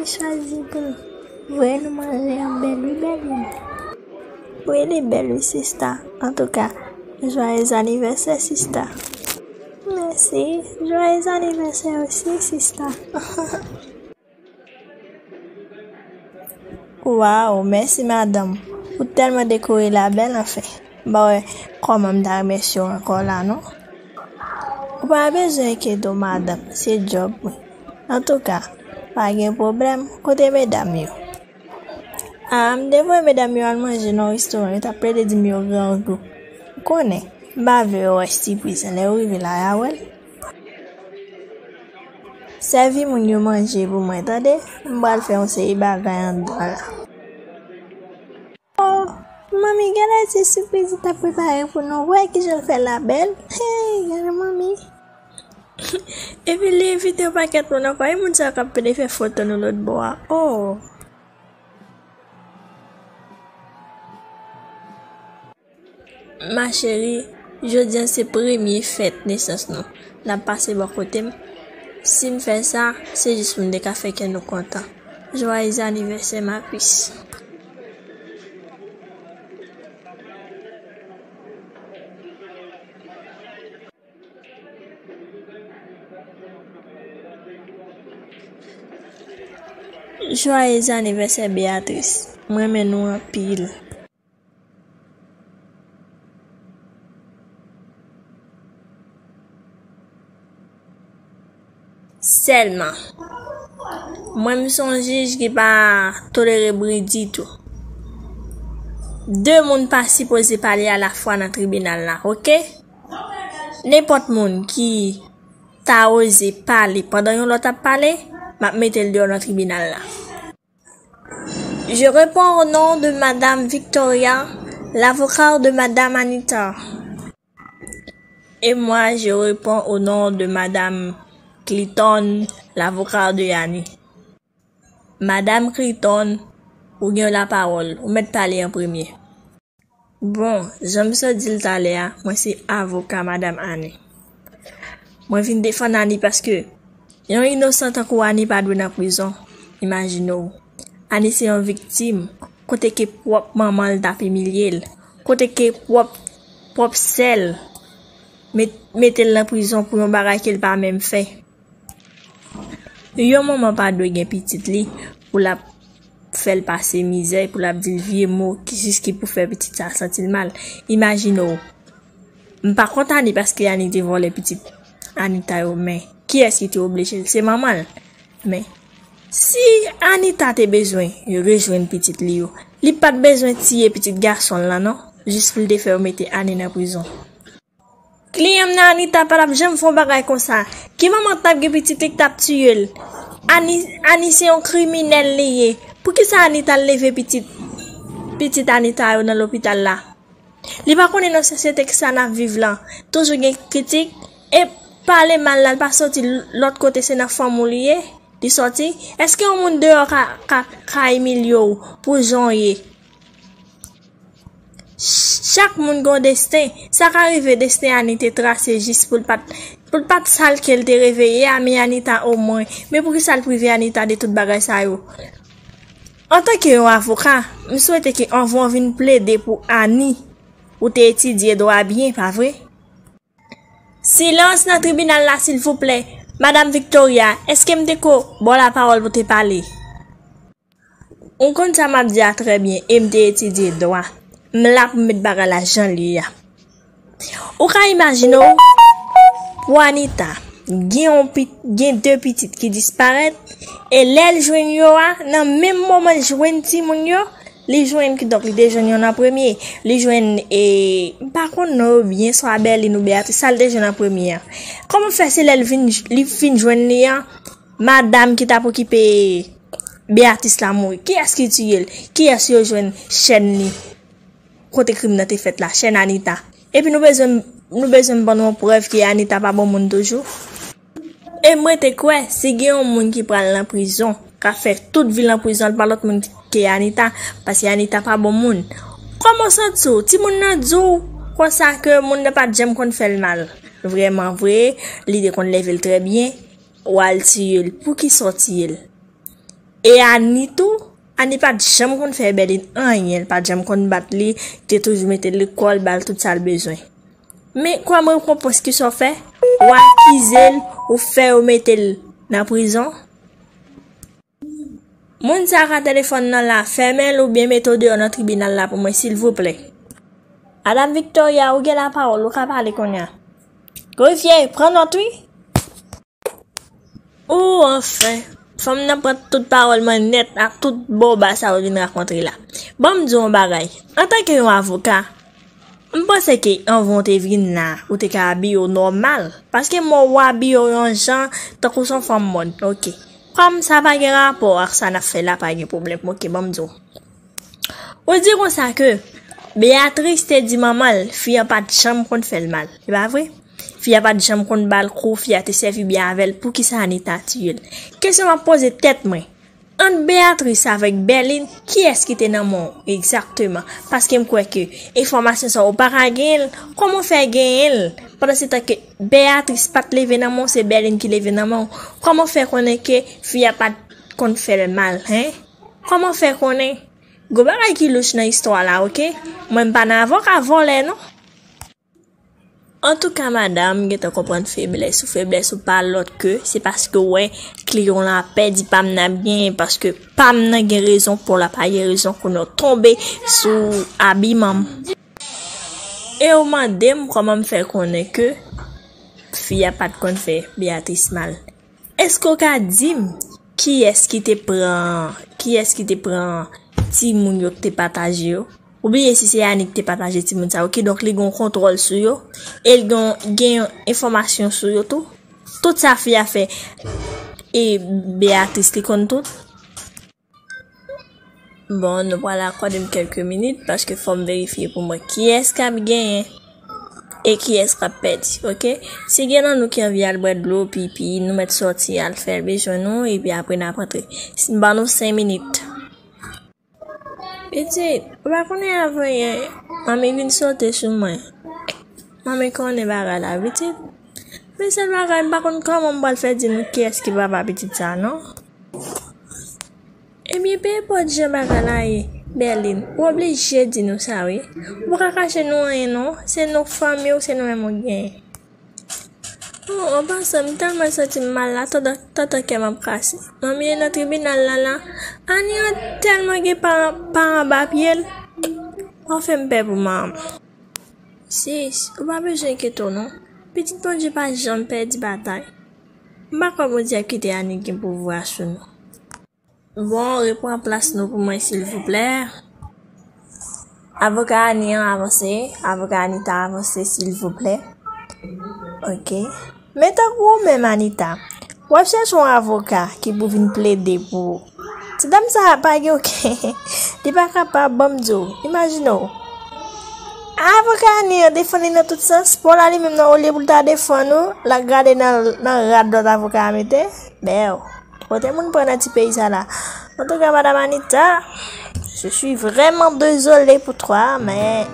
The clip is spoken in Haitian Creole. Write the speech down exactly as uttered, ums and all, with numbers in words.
Chwazi pou nou. Vre nou manje an bèl wi, bèl wi. Wi, li bèl wi, sista. Antouka, jwayez anivèsè, sista. Mèsi. Jwayez anivèsè osi, sista. Waw, mèsi madanm. Ou tèlman dekore la bèl anfen. Ba wè kòman m ta remèsye w ankò la non. Ou pa bezwen enkyete w madanm, se djòb mwen. Antouka, pa gen pwoblèm, kote medam yo? A, m te voye medam yo al manje nan restoran, yo t ap plede di m yo grangou. Ou konnen, m pa vle yo wè sipriz lan, lè yo rive la, y a wè l. Sèvi moun yo manje pou mwen, tande? M pral fè yon seri bagay anndan la. Oh, manmi, gade ti sipriz li t ap prepare pou nou. Wè kijan l fè l la bèl. Hey, gade manmi. Epi li envite yon pakèt moun ankò. E moun sa yo k ap pede fè foto nou lòt bò a. Oh. Ma chérie, jodi a se premye fèt nesans nou. N ap pase bò kote m. Si m fè sa, se jis pou m te ka fè kè nou kontan. Joyeux anniversaire, ma puce. Joyeux anniversaire, Béatrice. M renmen nou anpil. Sèlman, mwen m se yon jij ki pa tolere bri ditou. De moun pa sipoze pale alafwa nan tribinal la, oke? Nenpòt moun ki ta oze pale pandan yon lòt ap pale, m ap mete l deyò nan tribinal la. Je réponds au nom de Madame Victoria, l'avocat de Madame Anita. Et moi, je réponds au nom de Madame Clinton, l'avocat de Annie. Madame Clinton, ou gen lapawòl, ou mèt pale an premye. Bon, jan m sot di l talè a, mwen se avoka Madam Annie. Mwen vin defann Annie paske yon inosan tankou Annie pa dwe nan prizon. Imajine w, Annie se yon viktim kote ke pwòp manman l t ap imilye l, kote ke pwòp, pwòp sè l met, mete l nan prizon pou yon bagay ke l pa menm fè. Yon manman pa dwe gen pitit li pou l ap fè l pase mizè, pou l ap di l vye mo ki jis ki pou fè pitit sa santi l mal. Imajine w, m pa kont Annie paske Annie te vòlè pitit Anita yo, men kiyès ki te oblije l? Se manman l. Men, si Anita te bezwen rejwenn pitit li yo, li pa t bezwen tiye pitit gason l lan non, jis pou l te fè yo mete Annie nan prizon. Kliyan m nan Anita pa t ap janm fè yon bagay konsa. Ki manman k t ap gen pitit li k t ap tiye l? Ani, Ani se yon kriminèl li ye. Poukisa Anita al leve pitit, pitit Anita yo nan lopital la? Li pa konnen nan sosyete ki sa n ap viv lan, toujou gen kritik, e pale mal la, l pa soti lòt kote, se nan fanmi w li ye, li soti. Èske yon moun deyò ka, ka, ka imilye w pou jan w ye? Chak moun gen yon desten. Sa ka rive desten Ani te trase jis pou l pa t, pou l pa t sa l ke l te reve ye a, men Anita omwen. Men poukisa l prive Anita de tout bagay sa yo? Antanke yon avoka, m swete ke anvan w vin plede pou Ani, ou te etidye dwa byen, pa vre? Silans nan tribinal la, silvouplè. Madam Victoria, èske m te ko ba w lapawòl pou te pale? Ou konn sa m ap di a trè byen, e m te etidye dwa. M la pou m met bagay la jan l ye a. Ou ka imajine w, pou Anita, gen yon pi-, gen de pitit ki disparèt, e lè l jwenn yo a, nan menm moman l jwenn timoun yo, li jwenn, kidonk, li te jwenn youn an premye, li jwenn, e, m pa konn non yo byen, swa Bèlin ou Beyatris, sa l te jwenn an premye a. Kòman fè se lè l vin, li fin jwenn li an, madanm ki t ap okipe Beyatris la mouri? Kiyès ki tiye l? Kiyès yo jwenn chèn li? Kote krim nan te fèt la, chèn Anita. Epi nou bezwen, nou bezwen ban nou yon prèv ke Anita pa bon moun toujou. E mwen te kwè, si gen yon moun ki pral nan prizon, k ap fè tout vi l nan prizon, l pa lòt moun ke Anita, paske Anita pa bon moun. Kòman w santi w? Timoun nan di w konsa ke moun nan pa t janm konn fè l mal. Vrèman vre, li te konn leve l trè byen, w al tiye l. Poukisa w tiye l? E Ani tou, Ani pa t janm konn fè Bèlin anyen, li pa t janm konn bat li, li te toujou mete l lekòl, ba l tout sa l bezwen. Men kòm rekonpans, kisa w fè? Ou akize l, ou fè yo mete l nan prizon. Moun sa ka telefòn nan la, fèmen l oubyen mete w deyò nan tribinal la pou mwen, silvouplè. Madam Victoria, ou gen lapawòl, ou ka pale kounye a. Grifye, pran nòt, wi. Ou anfen, fanm nan pran tout pawòl mwen nèt ak tout boba sa yo vin rakonte la. Ban m di w yon bagay. Antanke yon avoka, m panse ke anvan w te vin la, ou te ka abiye w nòmal. Paske m wè w abiye w yon jan, tankou s on fanm mòn. Oke. Kòm sa pa gen rapò ak sa n ap fè la, pa gen pwoblèm. Oke, ban m di w. Ou di konsa ke Beatrice te di manman l, fi a pa t janm konn fè l mal. E pa vre? Fi a pa t janm konn ba l kou, fi a te sèvi byen avè l, poukisa Anita tiye l? Kesyon m ap poze tèt mwen. Ant Beatrice avèk Bèlin, kiyès ki te nan men w egzakteman? Paske m kwè ke enfòmasyon sa ou pa ka genyen l, kòman w fè genyen l? Pandan se tan ke Beatrice pa t leve nan men w, se Bèlin ki leve nan men w. Kòman w fè konnen ke fi a pa t konn fè l mal, hen? Kòman w fè konnen? Gon bagay ki louch nan istwa la, oke? Mwen m pa nan avoka vòlè, non. Antouka, madanm, m gentan konprann feblès ou. Feblès ou pa lòt ke se paske w wè kliyan w la pèdi, pa m nan ap genyen, paske pa m nan gen rezon pou l pa gen rezon kounye w tonbe sou abiman m. E ou mande m kòman m fè konnen ke fi a pa t konn fè Beatrice mal. Èske w ka di m kiyès ki te pran, kiyès ki te pran timoun yo ki te pataje yo? Ou bliye si se Annie ki te pataje timoun sa yo, kidonk li gen yon kontwòl sou yo, e li gen, gen yon enfòmasyon sou yo tou. Tout sa fi a fè, e Beatrice li konn tout. Bon, nou pral akòde m kèlke minit, paske fò m verifye pou mwen kiyès k ap genyen e kiyès k ap pèdi, oke? Si gen nan nou ki anvi al bwè dlo, pipi, nou mèt sòti al fè bezwen nou, epi apre n ap antre. Si, ban nou senk minit. Pitit, ou pa konnen avan yè, manmi vin sote sou mwen. Manmi konnen bagay la, pitit. Men sèl bagay, m pa konn kòman m pral fè di nou kiyès ki papa pitit sa, non. Ebyen, pe enpòt jan bagay la ye, Bèlin, ou oblije di nou sa, wi. Ou pa ka kache nou anyen, non. Se nou k fanmi w, se nou menm ou genyen. Oh, an pasan, m tèlman santi m mal la, tantan, tantan kè m ap kase. Manmi nan tribinal la, la. Annie an tèlman gen pa, pa anba pye l. Ou fè m pè pou manman. Sis, ou pa bezwen enkyete w, non. Pitit Bondye pa janm pèdi batay. M pa kwè Bondye ap kite Annie gen pouvwa sou nou. Bon, repran plas nou pou mwen, silvouplè. Avoka Annie an, avanse. Avoka Anita, avanse, silvouplè. Oke. Men tankou ou menm, Anita, w ap chèche yon avoka ki pou vin plede pou ou. Ti dam sa a pa gen okenn. Li pa kapab, ban m di w. Imajine w. Avoka Annie an defann li nan tout sans. Paul la li menm nan, olye pou l ta defann ou, l ap gade nan, nan rad lòt avoka a mete. Bèw. Kote moun pran nan ti peyi sa la? Antouka, Madam Anita, je suis vraiment désolée pour toi, men